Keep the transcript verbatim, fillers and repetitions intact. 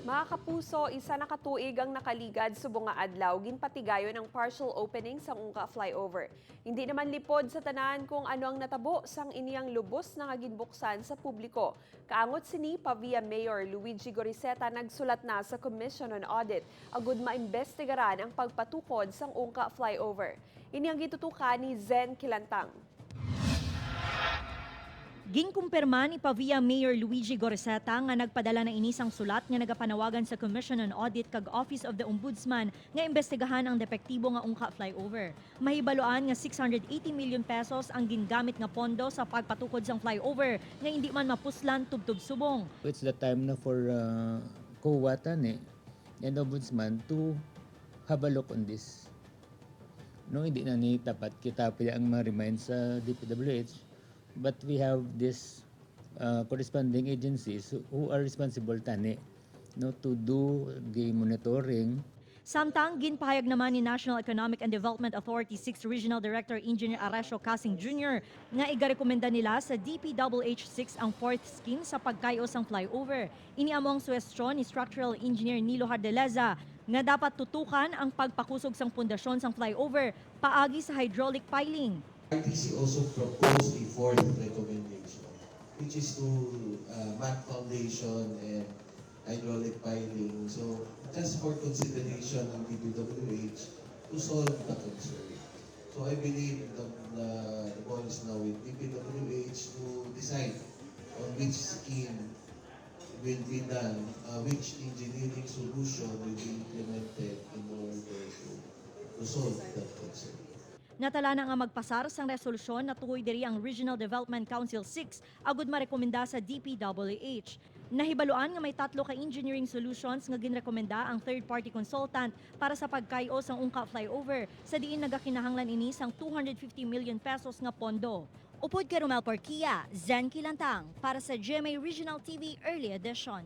Mga kapuso, isa na ka tuig ang nakaligad subong nga adlaw ginpatigayon ang partial opening sang Ungka Flyover. Hindi naman lipod sa tanan kung ano ang natabo sang iniyang lubos na nga ginbuksan sa publiko. Kaangot sini, Pavia Mayor Luigi Goriseta nagsulat na sa Commission on Audit agud maimbestigaran ang pagpatukod sang Ungka Flyover. Ini ang gitutukan ni Zen Kilantang. Ginkumpirma ni Pavia Mayor Luigi Goriseta nga nagpadala na ini sang sulat nga nagapanawagan sa Commission on Audit kag Office of the Ombudsman nga imbestigahan ang depektibo nga Ungka Flyover. Mahibaluan nga six hundred eighty million pesos ang gingamit nga pondo sa pagpatukod sang flyover nga indi man mapuslan tubtob subong. It's the time na for uh, COA tani and Ombudsman to have a look on this. No, hindi na ni tapat kita pa ang ma-remind sa D P W H, but we have this uh, corresponding agencies who are responsible tani, no, to do the monitoring. Samtang ginpahayag naman ni National Economic and Development Authority six Regional Director Engineer Aracio Casing Junior nga igarekomenda nila sa D P W H six ang fourth scheme sa pagkay-o sang flyover. Ini amo ang suhestyon ni Structural Engineer Nilo Hardeleza nga dapat tutukan ang pagpakusog sang pundasyon sang flyover paagi sa hydraulic piling. R T C also proposed a fourth recommendation, which is to uh, mat foundation and hydraulic piling. So, just for consideration ng D P W H to solve the concern. So, I believe the, the, the ball is now with D P W H to decide on which scheme will be done, uh, which engineering solution will be implemented in order to, to solve that concern. Natala na nga magpasar sang resolusyon natuhoy diri ang Regional Development Council six agud marekomenda sa D P W H. Nahibaluan nga may tatlo ka engineering solutions nga ginrekomenda ang third-party consultant para sa pagkay-o sang Ungka Flyover, sa diin nagakinahanglan ini sang two hundred fifty million pesos nga pondo. Upod kay Romel Porquia, Zen Kilantang, para sa G M A Regional T V Early Edition.